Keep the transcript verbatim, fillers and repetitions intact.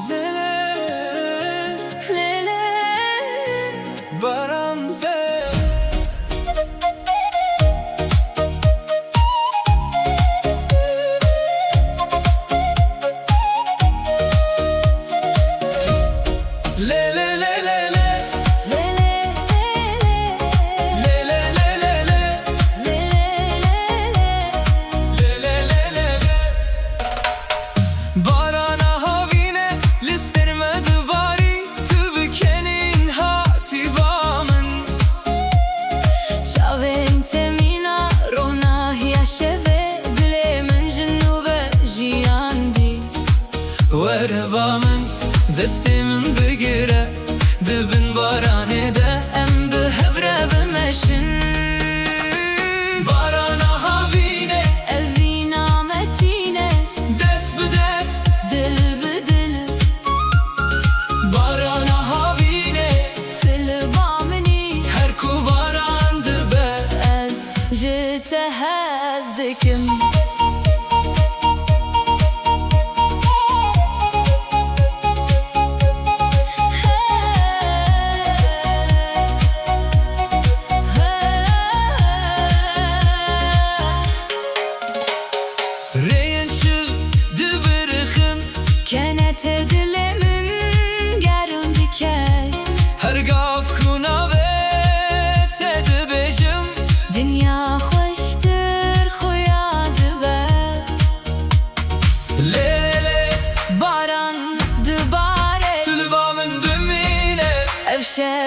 Lê lê, lê lê, baran te. Lê lê lê lê lê. Lê lê lê lê lê. Lê lê lê lê lê. Lê lê lê lê lê. Barana havîne li ser me dibarî, tu bi kenîn hatî ba min. Çavên te mîna ronahiya şevê, dilê min ji nû ve jiyan dît. Were ba min, destê min bigire, di bin baranê de em bi hev re bimeşin. Barana havînê, evîna me tîne, dest bi dest, dil bi dil. Barana havînê, tu li ba min î, her ku baran dibe, ez ji te hez dikim. Rêyên şil dibirixin. Kenete dilê min germ dike. Her gav ku navê te dibêjim, dinya xweştir xuya dibe. Lê lê, baran dibare, tu li ba min bimîne. Ev şev